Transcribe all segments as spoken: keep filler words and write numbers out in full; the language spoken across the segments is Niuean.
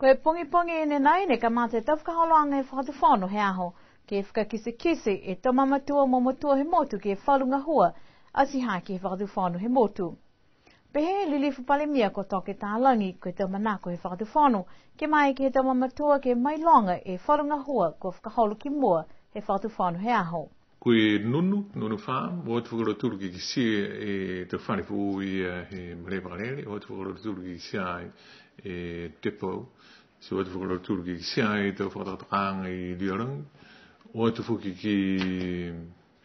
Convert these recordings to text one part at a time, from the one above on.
Ko e pogipogi ne nai ne kamata e tau fakaholoaga he Fakatufono he aho, ke fakakitekite e tau mamatua mo matua he motu ke he falu gahua, ati hake he Fakatufono he motu. Pehē e Lilifu Palemia ko Toke Talagi, ko e tau manako he Fakatufono, ke maeke he tau mamatua ke mailoga e falu gahua kua fakaholo ki mua he Fakatufono he aho. Ko e Nunu, Nunu Farm, o atu fakalautolu ke kitia e tau fale foou ia he malē vakalele, o atu fakalautolu ke kitia e depot, ti o atu fakalautolu ke kitia e tau fakatokatokaaga i Lialagi, o atu foki ki,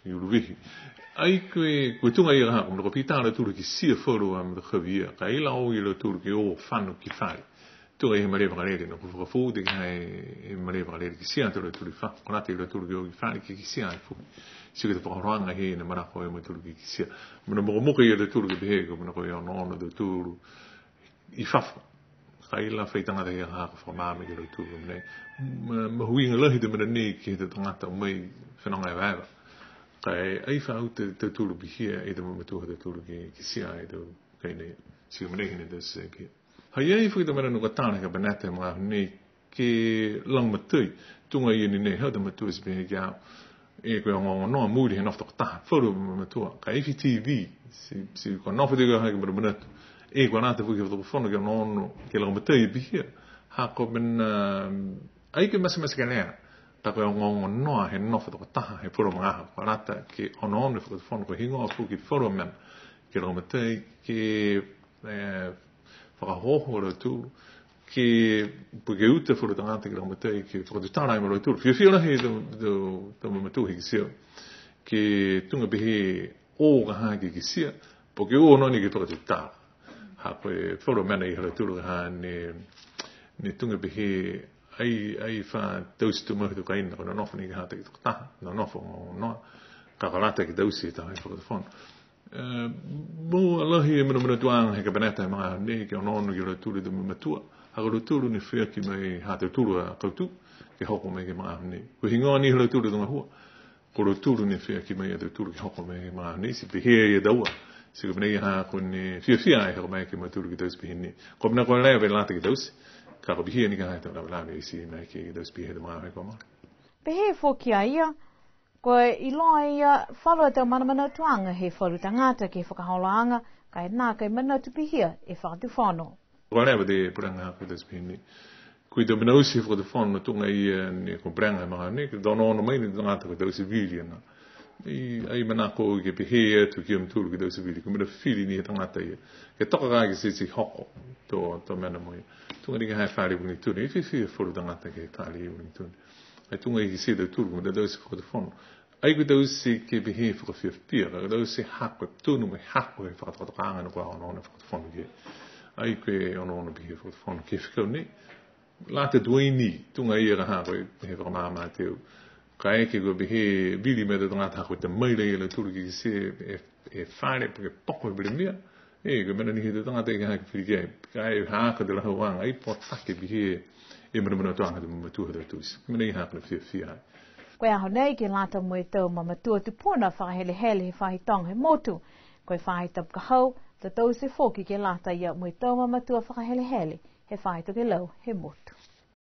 i Uluvehi. Ai ko e, ko e tuga ia ha, ko e mena ko e fita a lautolu ke kitia falu a matakavi ia, ka e ai la o ia lautolu ke o fano ki fale. Tuga ia he malē vakalele, ne kua fakafoou atu ke he, he malē vakalele kitia atu a lautolu i fafo, kua lata ia lautolu ke o ki fale ke kitia ai foki. Ti ko e tau fakaholoaga he ne manako a mautolu ke kitia. Mena mukamuka ia lautolu ke pehē ko e mena ko e onoono a tautolu i fafo. Ka e ai la fai tagata ia ha ko e fakamaama ia lautolu mena. Ma, mahuiga lahi e tau mena nei ke he tau tagata o mai fenoga evaeva. Ka e ai fa uta a tautolu pihia e tau mamatua ha tautolu ke, ke kitia e tau kai nei. Ti ko e mena ia ne tau se pihia. Ha i ai foki e tau mena ne kua tala he kapeneta he magaaho nei ke lagomatai, tuga ia ni nei, ha tau matua ti pehē ki a au, e ko e onoono noa mooli he nofo tokotaha, falu a matua, ka e F T V, ti, ti kua nofo atu ke he manamanatu. E kua lata foki he Fakatufono ke onoono, ke lagomatai e pihia, ha ko e mena, ai ke matematekelea, ka ko e onoono noa he nofo tokotaha, he falu a magaaho, kua lata ke onoono e Fakatufono, ko e heigoa foki falu a mena, ke lagomatai, ke e, fakaohooho a lautolu, ke, po ke uta falu tagata ke lagomatai, ke fakatutala ai mo lautolu. Fiafia lahi e tau, tau, tau mamatua he kitia, ke tuga pehē o ka ha ke kitia, po ke o noa ni ke fakatutala. Ha ko e falu mena ia ha lautolu ka ha ne, ne tuga pehē ai, ai fa taute tumau he tau kaina, ko e nonofo ni ka ha takitokotaha, nonofo noa, ka kua lata ke taute he taha he Fakatufono. E, moua lahi e manamanatuaga he kapeneta he magaaho nei ke onoono ki a lautolu e tau mamatua. Ha ko lautolu ne feaki mai ha tautolu a kautū ke hoko mai ke he magaaho nei. Ko e heigoa ni ha lautolu e tau gahua. Ko lautolu ne feaki mai a tautolu ke hoko mai ke he magaaho nei, ti pehē e taua. Ti ko e mena ia ha ko e ne fiafia ai he hoko mai ke he magaaho nei. Ko e mena kua leva e lata ke taute. Ka ko e pihia ni ka ha e tau lavelave ti maeke ke taute pihia he magaaho kua mole. Pehē foki a ia, ko e iloa e ia falu a tau manamanatuaga he falu tagata ke he fakaholoaga, ka e nākai manatu pihia e Fakatufono. Kua leva e pulega ha ko e taute pihia ni. Ko e tau mena oti he Fakatufono tuga ia ne ko e pulega he magaaho nei, ke onoono mai ni tagata ko e taute vili ana. Ai, ai manako ke pehē atu ki a mutolu ke taute vili, ko e mena fifili ni he tagata ia. Ke toka ka ke ti, ti hoko, to, to mena mo ia. Tuga ni ka ha e fale Wellington, e fiafia falu tagata ke he fale Wellington. Ai tuga ia ke ti tautolu, ko e mena taute he Fakatufono. Ai ko e taute ke pehē fakafiafia, ka ko e taute hako e tonu mo e hako e fakatokatokaaga ne kua onoono e Fakatufono ki ai. Ai ko e onoono pihia e Fakatufono ke he fekau nei. Lata tuai ni, tuga ia ka ha ko e pehē fakamaama teu. Kaeke kua pehē vili mai e tau tagata ha ko e ta mai laia a lautolu ke kitia e, e fale, po ke poko he Palemia. E, ko e mena ni he tau tagata ia ka ha ke fili ki ai. Ka e ha ko e tau lahauaga, ai potake pihia e manamanatuaga he tau mamatua ha tautolu. Ko e mena ia ha ko e fiafia ai. Ko e aho nei ke lata mo e tau mamatua tupuna fakahelehele he faahi toga he motu. Ko e faahi tapu ka hau, to taute foki ke lata ia mo e tau mamatua fakahelehele he faahi tokelau he motu.